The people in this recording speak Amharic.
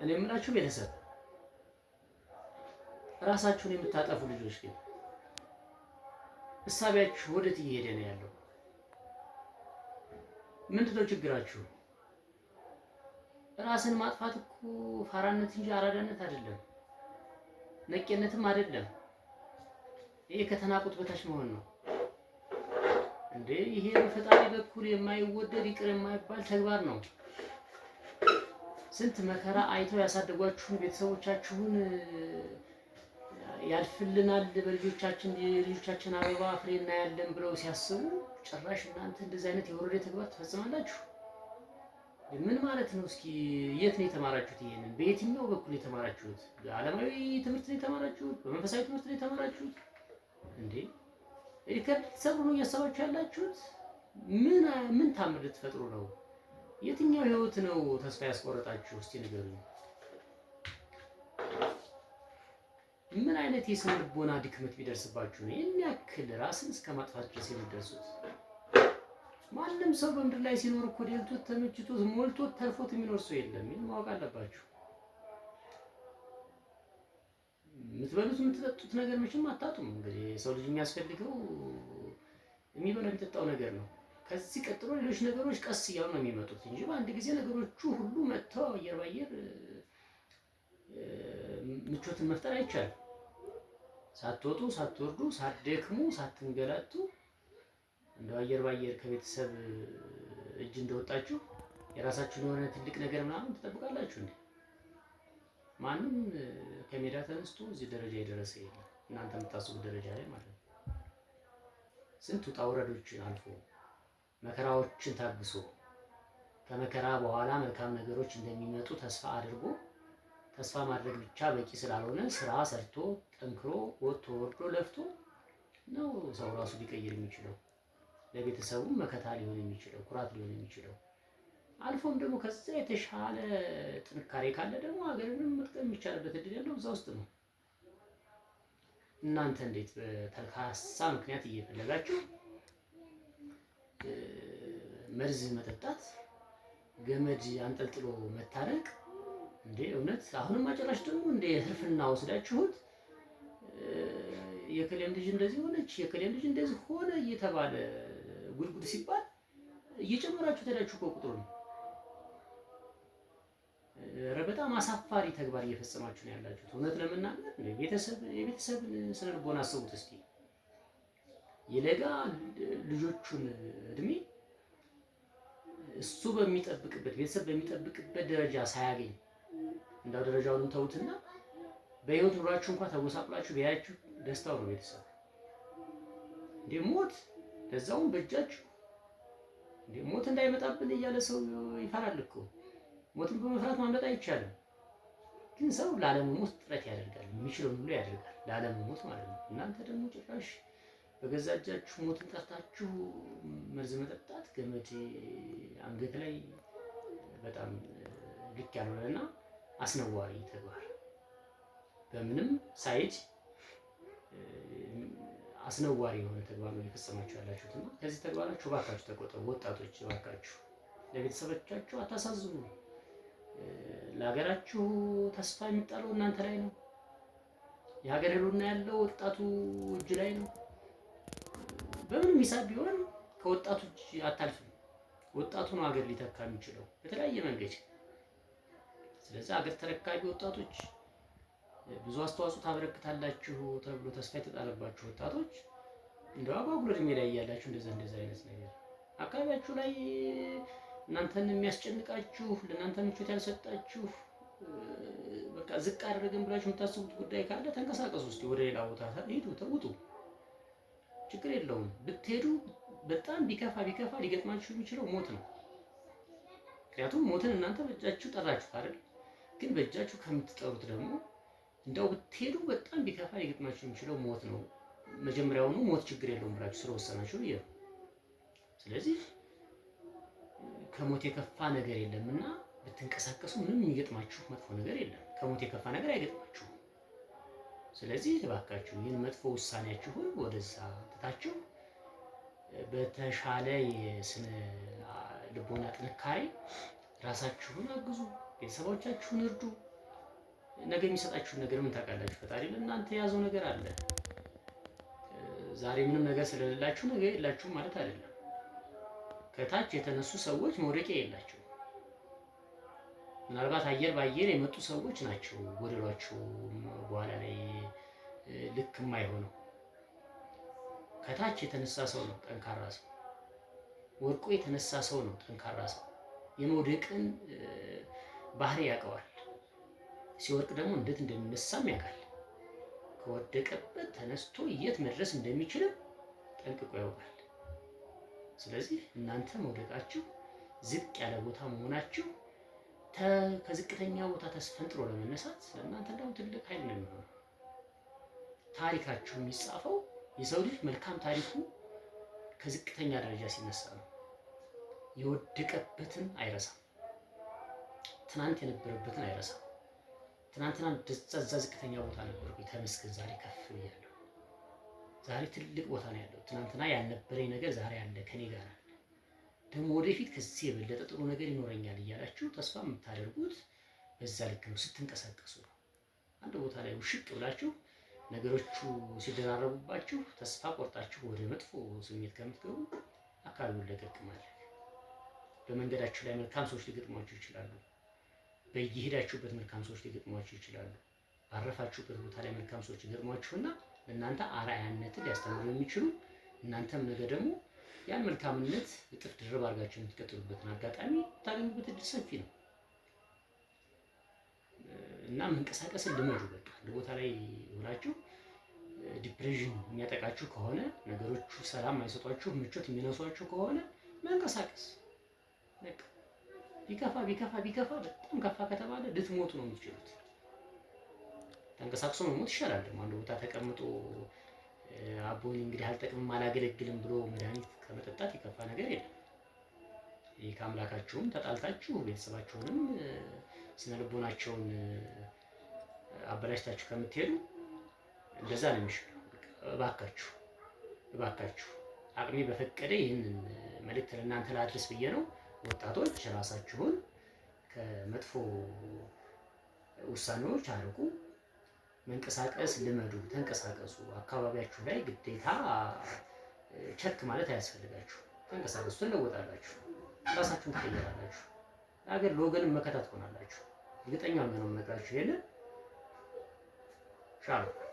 እኔ የምላችሁ ቤተሰብ፣ ራሳችሁን የምታጠፉ ልጆች ግን እሳቢያችሁ ወዴት እየሄደ ነው ያለው? ምንድነው ችግራችሁ? ራስን ማጥፋት እኮ ፋራነት እንጂ አራዳነት አይደለም፣ ነቄነትም አይደለም። ይሄ ከተናቁት በታች መሆን ነው እንዴ! ይሄ በፈጣሪ በኩል የማይወደድ ይቅር የማይባል ተግባር ነው። ስንት መከራ አይተው ያሳደጓችሁን ቤተሰቦቻችሁን ያልፍልናል በልጆቻችን የልጆቻችን አበባ ፍሬ እናያለን ብለው ሲያስቡ ጭራሽ እናንተ እንደዚህ አይነት የወረደ ተግባር ትፈጽማላችሁ። ምን ማለት ነው? እስኪ የት ነው የተማራችሁት? ይሄንን በየትኛው በኩል የተማራችሁት? በዓለማዊ ትምህርት ነው የተማራችሁት? በመንፈሳዊ ትምህርት ነው የተማራችሁት? እንዴ record ልትሰብሩ ነው እያሰባችሁ ያላችሁት? ምን ምን ታምር ልትፈጥሩ ነው? የትኛው ህይወት ነው ተስፋ ያስቆረጣችሁ? እስቲ ንገሩኝ። ምን አይነት የስነ ልቦና ድክመት ቢደርስባችሁ ነው ይህን ያክል ራስን እስከ ማጥፋት ድረስ የሚደርሱት? ማንም ሰው በምድር ላይ ሲኖር እኮ ደልቶት ተመችቶት ሞልቶት ተርፎት የሚኖር ሰው የለም። ይህን ማወቅ አለባችሁ። የምትበሉት የምትጠጡት ነገር መቼም አታጡም። እንግዲህ የሰው ልጅ የሚያስፈልገው የሚበላው የሚጠጣው ነገር ነው። ከዚህ ቀጥሎ ሌሎች ነገሮች ቀስ እያሉ ነው የሚመጡት እንጂ በአንድ ጊዜ ነገሮቹ ሁሉ መጥተው አየር ባየር ምቾትን መፍጠር አይቻልም። ሳትወጡ ሳትወርዱ ሳትደክሙ ሳትንገላቱ እንደው አየር ባየር ከቤተሰብ እጅ እንደወጣችሁ የራሳችሁን የሆነ ትልቅ ነገር ምናምን ትጠብቃላችሁ እንዴ? ማንም ከሜዳ ተነስቶ እዚህ ደረጃ የደረሰ የለም። እናንተ የምታስቡት ደረጃ ላይ ማለት ነው። ስንት ውጣ ውረዶችን አልፎ መከራዎችን ታግሶ ከመከራ በኋላ መልካም ነገሮች እንደሚመጡ ተስፋ አድርጎ ተስፋ ማድረግ ብቻ በቂ ስላልሆነ ስራ ሰርቶ ጠንክሮ ወጥቶ ወርዶ ለፍቶ ነው ሰው ራሱ ሊቀይር የሚችለው፣ ለቤተሰቡ መከታ ሊሆን የሚችለው፣ ኩራት ሊሆን የሚችለው፣ አልፎም ደግሞ ከዛ የተሻለ ጥንካሬ ካለ ደግሞ ሀገርንም መጥቀም የሚቻልበት እድል ያለው እዛ ውስጥ ነው። እናንተ እንዴት በተልካሳ ምክንያት እየፈለጋችሁ መርዝ መጠጣት፣ ገመድ አንጠልጥሎ መታረቅ እንዴ? እውነት አሁንም አጨራሽ ደግሞ እንደ ህርፍና ወስዳችሁት የከሌም ልጅ እንደዚህ ሆነች፣ የከሌም ልጅ እንደዚህ ሆነ እየተባለ ጉድጉድ ሲባል እየጨመራችሁ ተዳችሁ እኮ ቁጥሩ ነው። ኧረ በጣም አሳፋሪ ተግባር እየፈጸማችሁ ነው ያላችሁት። እውነት ለመናገር ቤተሰብ የቤተሰብን ስነ ልቦና አስቡት እስኪ። የለጋ ልጆቹን እድሜ እሱ በሚጠብቅበት ቤተሰብ በሚጠብቅበት ደረጃ ሳያገኝ እንዳው ደረጃውንም ተውትና በህይወት ኑሯችሁ እንኳን ተጎሳቁላችሁ ቢያያችሁ ደስታው ነው ቤተሰብ። እንዴ ሞት ለዛውም በእጃችሁ እንዴ ሞት እንዳይመጣብን እያለ ሰው ይፈራል እኮ። ሞትን በመፍራት ማምለጥ አይቻልም። ግን ሰው ላለመሞት ጥረት ያደርጋል፣ የሚችለውን ሁሉ ያደርጋል ላለመሞት ማለት ነው። እናንተ ደግሞ ጭራሽ በገዛ እጃችሁ ሞትን ጠርታችሁ መርዝ መጠጣት፣ ገመድ አንገት ላይ በጣም ልክ ያልሆነና አስነዋሪ ተግባር በምንም side አስነዋሪ የሆነ ተግባር ነው እየፈጸማችሁ ያላችሁት እና ከዚህ ተግባራችሁ እባካችሁ ተቆጠቡ። ወጣቶች እባካችሁ ለቤተሰቦቻችሁ አታሳዝኑ። ለሀገራችሁ ተስፋ የሚጣለው እናንተ ላይ ነው። የሀገር ህልውና ያለው ወጣቱ እጅ ላይ ነው። በምንም ሂሳብ ቢሆን ከወጣቱ እጅ አታልፍም። ወጣቱ ነው ሀገር ሊተካ የሚችለው በተለያየ መንገድ። ስለዚህ ሀገር ተረካቢ ወጣቶች ብዙ አስተዋጽኦ ታበረክታላችሁ ተብሎ ተስፋ የተጣለባችሁ ወጣቶች እንደው አጓጉል እድሜ ላይ እያላችሁ እንደዛ እንደዛ አይነት ነገር አካባቢያችሁ ላይ እናንተን የሚያስጨንቃችሁ ለእናንተ ምቾት ያልሰጣችሁ በቃ ዝቅ አደረገን ብላችሁ የምታስቡት ጉዳይ ካለ ተንቀሳቀሱ። እስኪ ወደ ሌላ ቦታ ሂዱ፣ ተውጡ፣ ችግር የለውም። ብትሄዱ በጣም ቢከፋ ቢከፋ ሊገጥማችሁ የሚችለው ሞት ነው። ምክንያቱም ሞትን እናንተ በእጃችሁ ጠራችሁት አይደል? ግን በእጃችሁ ከምትጠሩት ደግሞ እንደው ብትሄዱ በጣም ቢከፋ ሊገጥማችሁ የሚችለው ሞት ነው። መጀመሪያውኑ ሞት ችግር የለውም ብላችሁ ስለወሰናችሁ ብዬ ነው። ስለዚህ ከሞት የከፋ ነገር የለምና ብትንቀሳቀሱ ምንም የሚገጥማችሁ መጥፎ ነገር የለም። ከሞት የከፋ ነገር አይገጥማችሁም። ስለዚህ እባካችሁ ይህን መጥፎ ውሳኔያችሁን ወደዛ ትታችሁ በተሻለ የስነ ልቦና ጥንካሬ ራሳችሁን አግዙ፣ ቤተሰቦቻችሁን እርዱ። ነገ የሚሰጣችሁን ነገር ምን ታውቃላችሁ? ፈጣሪ ለእናንተ የያዘው ነገር አለ። ዛሬ ምንም ነገር ስለሌላችሁ ነገ የላችሁም ማለት አይደለም። ከታች የተነሱ ሰዎች መውደቂያ የላቸው። ምናልባት አየር በአየር የመጡ ሰዎች ናቸው ጎደሏቸው በኋላ ላይ ልክ የማይሆነው። ከታች የተነሳ ሰው ነው ጠንካራ ሰው። ወድቆ የተነሳ ሰው ነው ጠንካራ ሰው። የመውደቅን ባህሪ ያውቀዋል። ሲወድቅ ደግሞ እንዴት እንደሚነሳም ያውቃል። ከወደቀበት ተነስቶ የት መድረስ እንደሚችልም ጠንቅቆ ያውቃል። ስለዚህ እናንተ መውደቃችሁ፣ ዝቅ ያለ ቦታ መሆናችሁ ከዝቅተኛ ቦታ ተስፈንጥሮ ለመነሳት ለእናንተ እንደውም ትልቅ ኃይል ነው የሚሆነው። ታሪካችሁ የሚጻፈው፣ የሰው ልጅ መልካም ታሪኩ ከዝቅተኛ ደረጃ ሲነሳ ነው። የወደቀበትን አይረሳም። ትናንት የነበረበትን አይረሳም። ትናንትና እዛ ዝቅተኛ ቦታ ነበርኩኝ፣ ተመስገን ዛሬ ከፍ ብያለሁ። ዛሬ ትልቅ ቦታ ነው ያለው። ትናንትና ያልነበረኝ ነገር ዛሬ አለ፣ ከኔ ጋር አለ። ደግሞ ወደፊት ከዚህ የበለጠ ጥሩ ነገር ይኖረኛል እያላችሁ ተስፋ የምታደርጉት በዛ ልክ ነው፣ ስትንቀሳቀሱ ነው። አንድ ቦታ ላይ ውሽቅ ብላችሁ ነገሮቹ ሲደራረቡባችሁ ተስፋ ቆርጣችሁ ወደ መጥፎ ስሜት ከምትገቡ አካባቢውን ለቀቅ ማድረግ። በመንገዳችሁ ላይ መልካም ሰዎች ሊገጥሟችሁ ይችላሉ። በየሄዳችሁበት መልካም ሰዎች ሊገጥሟችሁ ይችላሉ። ባረፋችሁበት ቦታ ላይ መልካም ሰዎች ይገጥሟችሁና ለእናንተ አርአያነትን ሊያስተምሩ የሚችሉ፣ እናንተም ነገ ደግሞ ያን መልካምነት እጥፍ ድርብ አድርጋችሁ የምትቀጥሉበትን አጋጣሚ የምታገኙበት እድል ሰፊ ነው እና መንቀሳቀስን ልመዱ። በቃ አንድ ቦታ ላይ ሆናችሁ depression የሚያጠቃችሁ ከሆነ፣ ነገሮቹ ሰላም የማይሰጧችሁ፣ ምቾት የሚነሷችሁ ከሆነ መንቀሳቀስ። በቃ ቢከፋ ቢከፋ ቢከፋ፣ በጣም ከፋ ከተባለ ልትሞቱ ነው የምትችሉት። ተንቀሳቅሶ መሞት ይሻላል። ደግሞ አንድ ቦታ ተቀምጦ አቦኝ እንግዲህ አልጠቅምም አላገለግልም ብሎ መድኃኒት ከመጠጣት የከፋ ነገር የለም። ይህ ከአምላካችሁም ተጣልታችሁ ቤተሰባችሁንም ስነ ልቦናቸውን አበላሽታችሁ ከምትሄዱ እንደዛ ነው የሚሻለው። እባካችሁ እባካችሁ አቅሜ በፈቀደ ይህንን መልእክት ለእናንተ ላድርስ ብዬ ነው። ወጣቶች፣ ራሳችሁን ከመጥፎ ውሳኔዎች አርቁ። መንቀሳቀስ ልመዱ፣ ተንቀሳቀሱ። አካባቢያችሁ ላይ ግዴታ ቸክ ማለት አያስፈልጋችሁ። ተንቀሳቀሱ፣ ትለወጣላችሁ፣ ራሳችሁን ትቀይራላችሁ፣ ለሀገር ለወገንም መከታ ትሆናላችሁ። እርግጠኛ ሆኜ ነው የምነግራችሁ ይሄንን። ሻሎም።